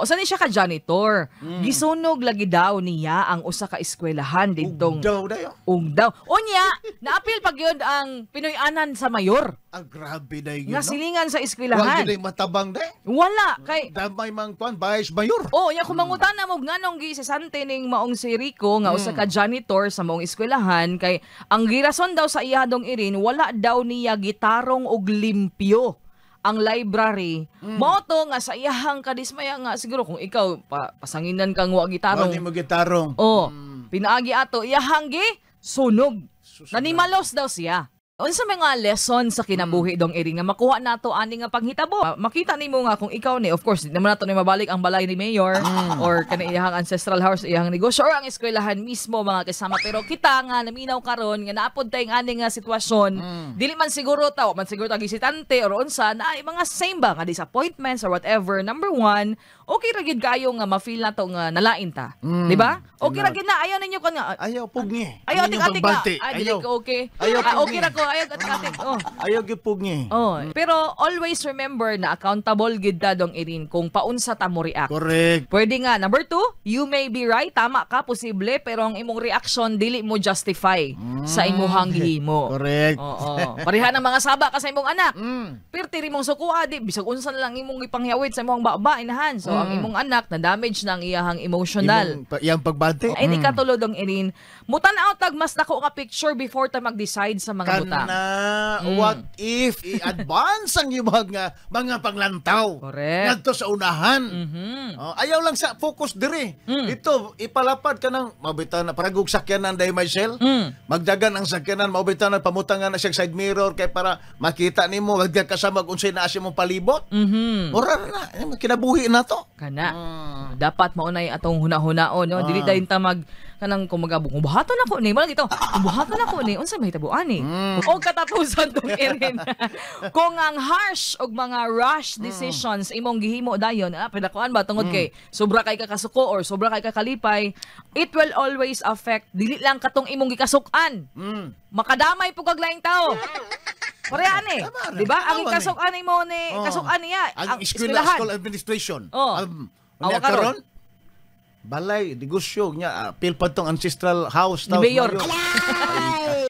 Usa ni siya ka janitor. Gisunog lagi daw niya ang usa ka eskwelahan didtong Daw dayo. Ugdaw. Unya, naapil pag yun ang Pinoy-anan sa mayor Ah, grabe day nga yun, no? silingan sa Wa eskwelahan. gyud ay matabang day. Wala kay Damay mang kuan vice mayor. Oh, nya kung mangutana mo nganong gisesante ning maong si Rico nga usa ka janitor sa maong eskwelahan, kay ang girason daw sa iya dong irin, wala daw niya gitarong og limpyo ang library. Mao to nga sa iyahang kadismaya nga siguro kung ikaw pa, pasanginan kang wa Wa gitarong. ni mo gitarong. Oh, pinaagi ato iyahang gi sunog. Susunod. Nanimalos daw siya. Unsa may mga lesson sa kinabuhi dong iri nga makuha nato ani nga panghitabo? Makita nimo nga kung ikaw ni, of course, di naman nato ni mabalik ang balay ni mayor or kanang iyahang ancestral house, iyahang negosyo or ang eskwelahan mismo, mga kasama, pero kita nga naminaw karon nga naapod tayong ani nga sitwasyon, dili man siguro ta, wa man siguro ta gisitante or unsa na ay mga same ba nga disappointments or whatever. Number one, okay ra gyud kayo nga ma-feel nato nga nalain ta, di ba? Okay ra gyud na ayaw ninyo kan nga Ayaw pugni. Ayaw atik-atik ka. Ay, dili Ayaw. ko okay. Ayaw Ah, okay pugni. ra ko. Ayaw atik-atik. Oh. Ayaw gyud pugni. Oh. Pero always remember na accountable gid ta dong irin kung paunsa ta mo react. Correct. Pwede nga. Number two, you may be right. Tama ka, posible. Pero ang imong reaction, dili mo justify sa imuhang gihimo. Correct. Oo. Pareha ng mga saba ka sa imong anak. Pirti rin mong sukua, di, bisag unsa na lang imong ipangyawit sa imong baba, inahan. So, ang imong anak, na-damage na ang iyahang emotional. Imong, iyang pagbati. Ay, ni katulo dong irin. Mutan-aw tag mas dako nga picture before ta mag-decide sa mga butang. Kana what if i-advance ang imong nga mga panglantaw ngadto sa unahan. Oh, ayaw lang sa focus diri. Ito ipalapad ka ng mabita na paragug sakyanan dahil Michelle. Magdagan ang sakyanan, mabita na pamutangan na siya side mirror kay para makita nimo wag ka kasama unsay naa siya mong palibot. Mura na kinabuhi na to. Kana. Dapat maunay atong huna-hunaon, no? Dili dayon ta mag kanang kung magabong buhaton ako ni, wala gito. Kung buhaton ako ni, unsa may hitabo ani? O katapusan tong irin. Kung ang harsh og mga rush decisions imong gihimo dayon, pinakuan ba tungod kay sobra kay kakasuko or sobra kay kakalipay, it will always affect dili lang katong imong gikasuk-an. Makadamay po kag laing tao. Parehan eh. Tama ra. Di ba? Ang Tama ni. ikasuk-an mo ni, kasuk-an niya, Ang eskwela, eskwelahan. school administration. Awa Unya karon. karon balay negosyo nya, apil pa tong ancestral house Ni Mayor. Ay,